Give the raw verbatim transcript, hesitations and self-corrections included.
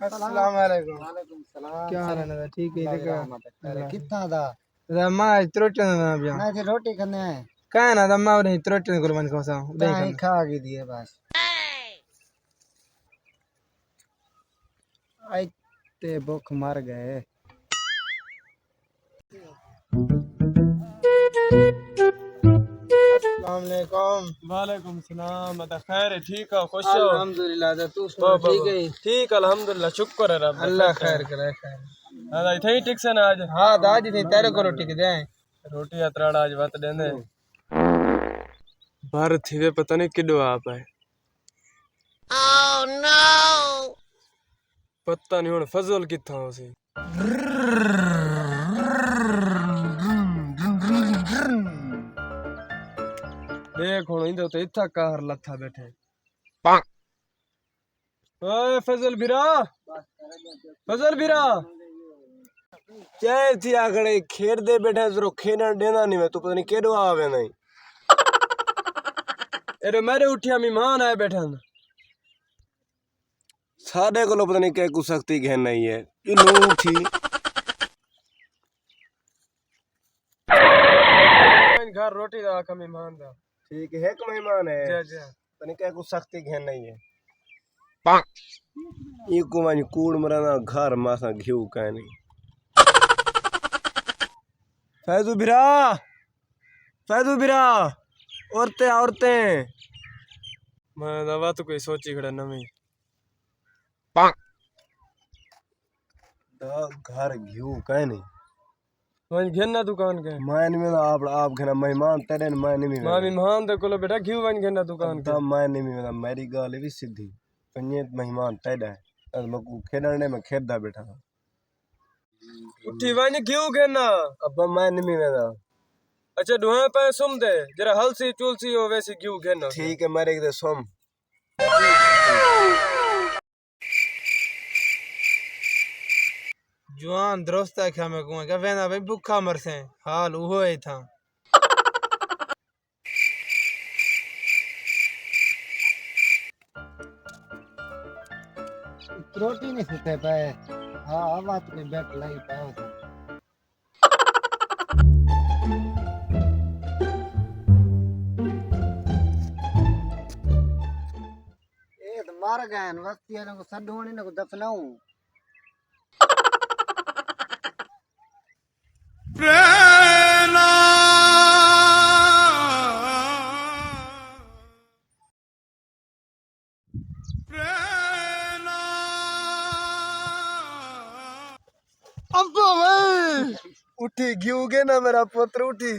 السلام علیکم۔ وعلیکم السلام۔ کیا حال ہے؟ ٹھیک ہے؟ اللہ دی رحمت ہے۔ اللہ۔ کتھاں دا؟ دا ماں اج تروٹی دا پیا۔ میں تے روٹی کھانے آئے۔ کہنا دا ماں نہیں تروٹی کول من کھوسا۔ نہیں کھا گئی دی ہے بس۔ اج تے بکھ مر ڳئے۔ السلام علیکم۔ وعلیکم السلام۔ ادا خیر ہے، ٹھیک ہے، خوش ہو؟ الحمدللہ، ادا تو سݨا، ٹھیک ہے؟ ٹھیک، الحمدللہ، شکر ہے رب دا۔ اللہ خیر کرے، خیر۔ ادا اتھے ہی ٹکسن آج؟ ہاں، دا اج اتھے تیرے کولوں ٹک دے۔ روٹی اتراڑا اج وت ݙیندے۔ بھر تھیوے پتہ نہیں کݙو آپ ہے۔ پتہ نہیں ہݨ فضل کتھاں ہوسی۔ ݙیکھ ہݨ ایندے اتے اتھا قہر لتھا ٻیٹھے۔ اوئے فضل بھرا، فضل بھرا۔ چائے تھی آکھڑے کھیݙ دے ٻیٹھا، تیرو کھیݙݨ ݙیندا نہیں میں، توں پتہ نہیں کیݙو آ ویندا ہیں۔ ایݙے میݙے اٹھیا مہمان آئے ٻیٹھن۔ ساݙے کولوں پتہ نہیں کیکوں سختی گھن آئی ہے۔ ڄلوں اٹھی۔ گھر روٹی دا آکھا مہمان دا۔ ٹھیک ہے، ہک مہمان ہے۔ جی، جی۔ پتہ نہیں کیکوں سختی گھن آئی ہے۔ ایکوں ونڄ کوڑ مرانا، گھر ماسا گھیو کائنی۔ فیضو بھرا، فیضو بھرا، عورتیں، عورتیں۔ میں نہ وت کوئی سوچی کھڑا نویں۔ دا گھر گھیو کائنی۔ ونڄ گھن نہ دکان تے۔ میں نہیں ویندا، آپ، آپ گھنا مہمان تیݙے نے، میں نہیں ویندا۔ میں مہمان دے کولو ٻیٹھا گھیو ونڄ گھن نہ دکان تے۔ دا میں نہیں ویندا، میݙی ڳالھ وی سدھی۔ پنجے مہمان تیݙا ہے۔ تے میکوں کھیݙݨ ݙے، میں کھیݙدا ٻیٹھا۔ اٹھی ونڄ گھیو گھن آ۔ ابا میں نہیں ویندا۔ اچھا ݙوہیں پئے سم دے، جیڑھا ہلسی چلسی او ویسی گھیو گھن آ۔ ٹھیک ہے، میݙے کیتے سم۔ جوان درست آکھیا میکوں، کہ ویندا بھئی بکھا مرسیں، حال اوہو ہے اتھاں۔ روٹی نہیں ستے پئے۔ ہاں، وت کوئی بیٹھ لائی پئے ہوسن۔ اے تے مر ڳئے ہن، وستی آلیاں کوں سݙوں، انہاں کوں دفناؤں۔ ابا وے، اٹھی گھیو گھن آ میݙا پتر، اٹھی۔